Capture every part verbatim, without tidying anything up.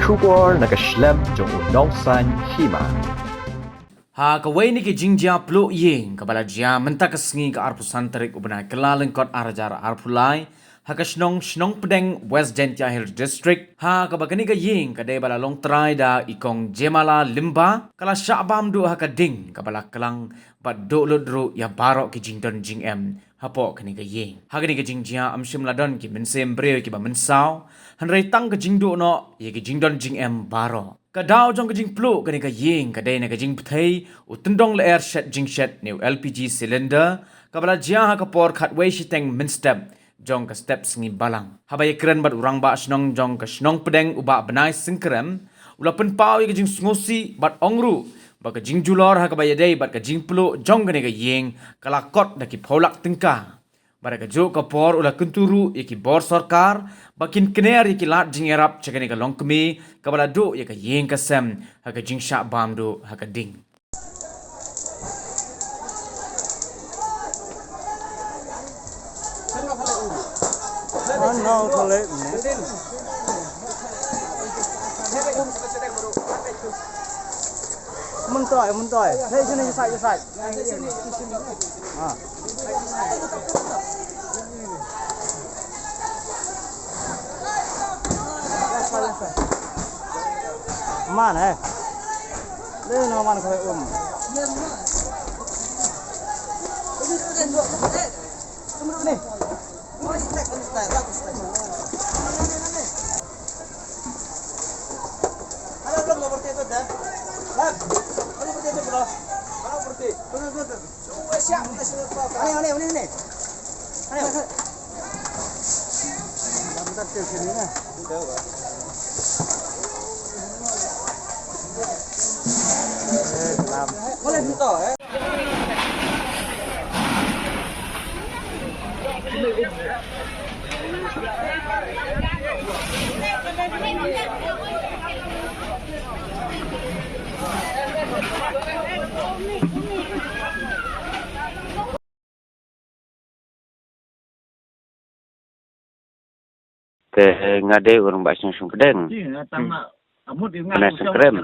Khubor na ka shlem jong u Nongsaiñ Hima. Ha kawei na ki jingjia pluh ïing kaba la jia mynta ka sngi ka arphew san tarik u bnai Kyllalyngkot arhajar arphew lai, ha ka shnong Shnongpdeng, West Jaintia Hills District, ha kaba kane ka ïing ka dei ba la long trai da i Kong Jemala Lymba, ka la shah bam duh ha ka ding kaba la klang bad duh lut ruh ïa baroh ki jingdon jingem hapoh kane ka ïing. Ha kane ka jingjia ym shym la don ki mynsiem briew kiba mynsaw, hynrei tang ka jingduh noh ïa ki jingdon jingem baroh. Ka daw jong ka jingpluh kane ka ïing ka dei na ka jingbthei u tyndong lyer shet jingshet ne u L P G cylinder, kaba la jia ha ka por khatwei shiteng mynstep jong ka step sngi balang. Haba ïakren bad u rangbah shnong jong ka Shnongpdeng u Bah Bnai Syngkrem, u la pynpaw ïa ka jingsngewsih bad ong ruh ba ka jingjulor ha kaba ïadei bad ka jingpluh jong kane ka ïing ka la kot da ki phew lak tyngka. Bad ha kajuh ka por u la kyntu ruh ïa ki bor sorkar ba kin kner ïa ki lad jingïarap sha kane ka longkmie kaba la duh ïa ka ïing ka sem ha ka jingshah bam duh ha ka ding. Mun toi, mun toi. Hei, sini, side, side. Ah. Man, eh. Leh na man kau um. Ni. Te nga dei u rangbah shnong Shnongpdeng. Nga sngewsih.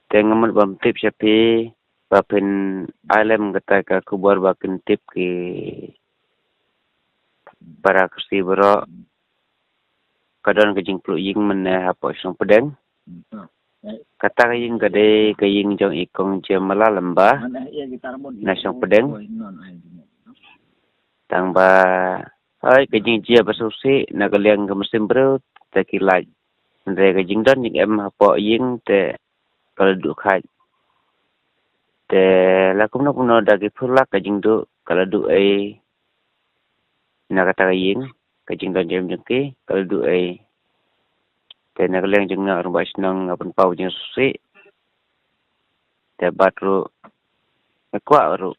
Te nga mut ban tip sha phi ba phin ai lem kata ka khubor ba kin tip ki para Khasi baroh. Ka don ka jingpluh ïing mynne hapoh Shnongpdeng. Kata ka ïing ka dei ka ïing jong i Kong Jemala Lamba na Shnongpdeng. Tang ba hoi ka jingjia ba sngewsih na ka liang ka mynsiem briew te ki lait. Hynrei ka jingdon jingem hapoh ïing te ka la duh khat. Te la kumno kumno da ki phew lak ka jingduh ka la duh ei na kata ka ïing, ka jingdon jingem jong ki ka la duh ei. Te na ka liang jong nga u rangbah shnong nga pynpaw jingsngewsih. Te bad ruh nga kwah ruh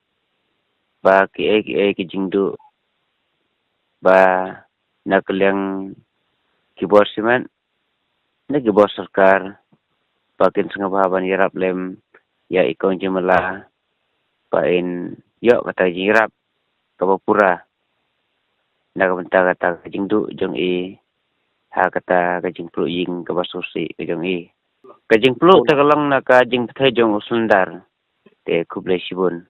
ba kiei kiei ki jingduh ba na ka liang ki bor shimet ne ki bor sorkar ba kin sngewbha ban ïarap lem ïa i Kong Jemala ba in ïoh kata ka jingïarap kaba pura na ka bynta kata ka jingduh jong i ha kata ka jingpluh ïing kaba sngewsih ka jong i. Ka jingpluh te ka long na ka jingbthei jong u slandar. Te khublei shibun.